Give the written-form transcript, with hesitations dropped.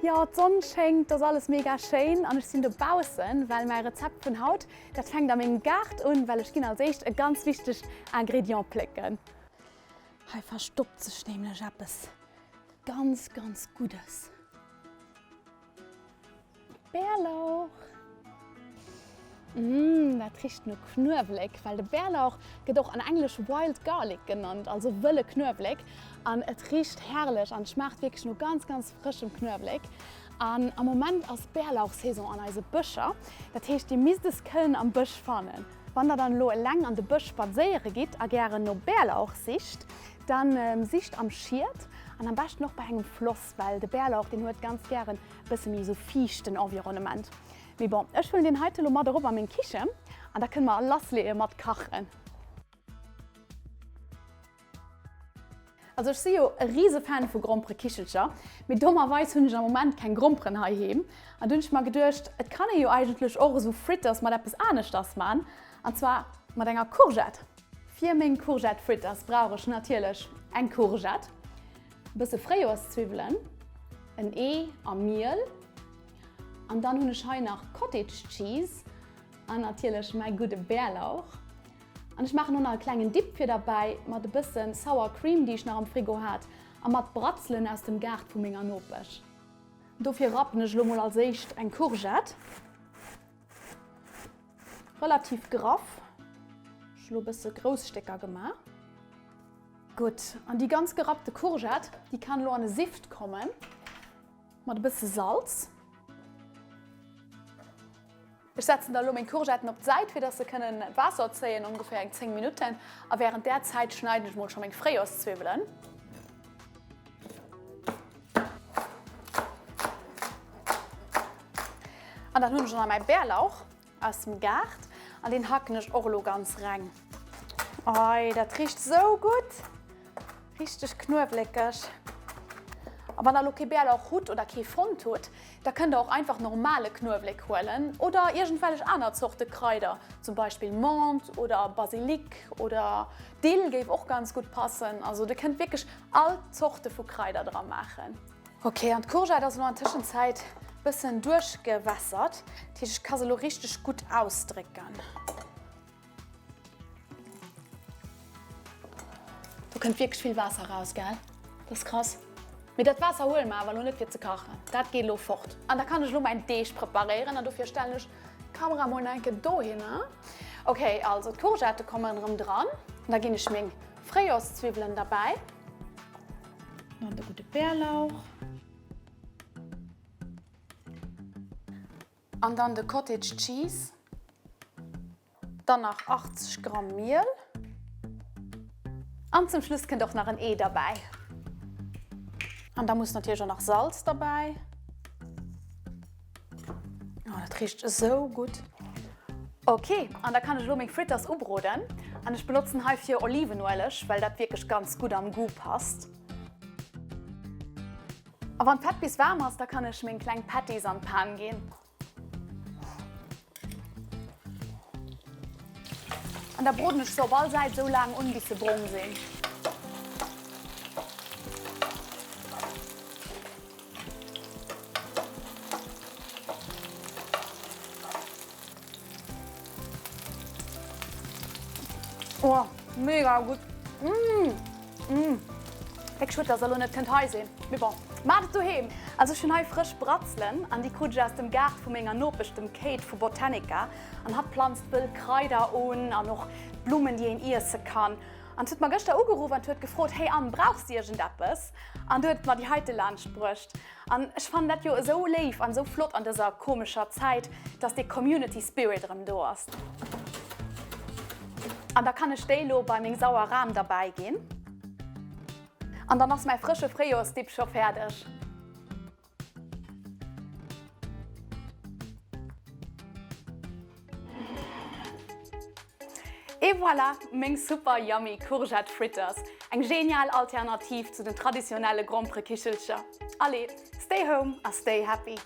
Jo, d'Sonn schéngt, 't ass alles mega schéin an ech sinn dobaussen, well mäi Rezept vun haut, dat fänkt a mengem Gaart un, well ech ginn als éischt e ganz wichtegt Ingrédient plécken. Hei verstoppt sech nämlech eppes ganz, ganz Guddes. Bärlauch! Mmh, dat richt no Knuewelek, well de Bärlauch gëtt och an Englesch Wild Garlic genannt, also wëlle Knuewelek. An et richt herrlech an schmaacht wierklech no ganz, ganz frëschem Knuewelek. An am Moment ass Bärlauchsaison an eise Bëscher, dat heescht dir misst es kënnen am Bësch fannen. Wann der dann elo eleng an de Bësch spadséiere gitt a gären no Bärlauch sicht, dann sicht am Schied an am beschten och bei engem Floss, well de Bärlauch deen huet ganz gären e bësse méi esou fiichten Environnement. Mee bon, ech huelen deen heite lo mat erop a meng Kichen an da kënne mer lassleeë mat kachen. Also ech si jo e rise Fan vu Gromperekichelcher, mee dommerweis hunn ech am Moment keng Gromperen heiheem. An du hunn ech mer geduecht, et kann ee jo eigentlech och esou Fritters mat eppes aneschters man, an zwar mat enger Courgette. Fir meng Courgette Fritters brauch ech natierlech eng Courgette, e bësse Fréijoerszwiwwelen, en Ee a Miel an dann hunn ech hei nach Cottage Cheese an natierlech mäi gudde Bärlauch. An ech maachen och nach e klengen Dip fir derbäi mat e bëssen Sour Cream, déi ech nach am Frigo hat, a mat Bratzelen aus dem Gaart vu menger Nopesch. Dofir rappen ech elo mol als éischt eng Courgette, relativ graff, ech hu lo e bësse grouss Stécker gemaach. Gutt, an déi ganz gerappte Courgette, déi kann elo an e Sift kommen, mat e bësse Salz. Ech setzen da lo meng Courgetten op d'Säit fir dass se kënnen Waasser zéien, ongeféier eng 10 Minutten, a während där Zäit schneiden ech mol scho meng Fréijoerszwiwwelen. An dann hunn ech och nach mäi Bärlauch aus dem Gaart an deen hacken ech och elo ganz reng. Ei, dat richt sou gutt! Richteg knuewelekeg. A wann der elo kee Bärlauch hutt oder kee fonnt hutt, da kënnt der och einfach normale Knuewelek huelen oder iergendwellech aner Zorte Kraider, zum Beispill Menthe oder Basilic oder Dill géif och ganz gutt passen. Also dir kënnt wierklech all Zorte vu Kraider dra maachen. Ok, an d'Courgette ass elo an Tëschenzäit bëssen duerchgewässert, dat heescht ech ka se elo richteg gutt ausdrécken. Do kënnt wierklech vill Waasser raus, gell? Dat ass krass. Mee dat Waasser huele mer awer elo net fir ze kachen. Dat geet elo fort. An da kann ech elo mäin Deeg preparéieren an dofir stellen ech d'Kamera mol nach eng Kéier dohinner. Ok, also d'Courgettë kommen erëm dran. An da ginn ech meng Fréijoerszwiwwelen derbäi. Dann de gudde Bärlauch. An dann de Cottage Cheese. Dann nach 80 Gramm Miel. An zum Schluss kënnt och nach en Ee derbäi. An da muss natierlech och nach Salz derbäi. Oh, dat richt esou gutt. Ok, an da kann ech elo meng Fritters ubroden. An ech benotzen heifir Olivenueleg, well dat wierklech ganz gutt am Goût passt. A wann d'Fett bis waarm ass, da kann ech meng kleng Patties an d'Pan ginn. An da broden ech se op all Säit esou laang un, bis se brong sinn. Oh, mega gutt! Mmh! Mmh! Wéi schued, dass der elo net kënnt hei sinn. Mee bon, maacht et doheem! Also ech hunn hei frësch Bratzelen an déi krut ech aus dem Gaart vu menger Nopesch, dem Kate vu Botanica. An hatt planzt wëll Kraider un an och Blummen, déi een iesse kann. An huet mer gëschter ugeruff an huet gefrot, Hey Anne, brauchs de iergendeppes? An du huet et mer déi heite laanscht bruecht. An ech fannen dat jo esou léif an esou flott an dëser komescher Zäit, dass dee Community Spirit erëm do ass. An da kann ech déi lo bei meng sauer Ram derbäi ginn. An dann ass mäi frësche Fréijoersdip scho fäerdeg. Et voilà, meng super yummy Courgette Fritters, eng genial Alternativ zu den traditionelle Gromperekichelcher. Allez, stay home a stay happy!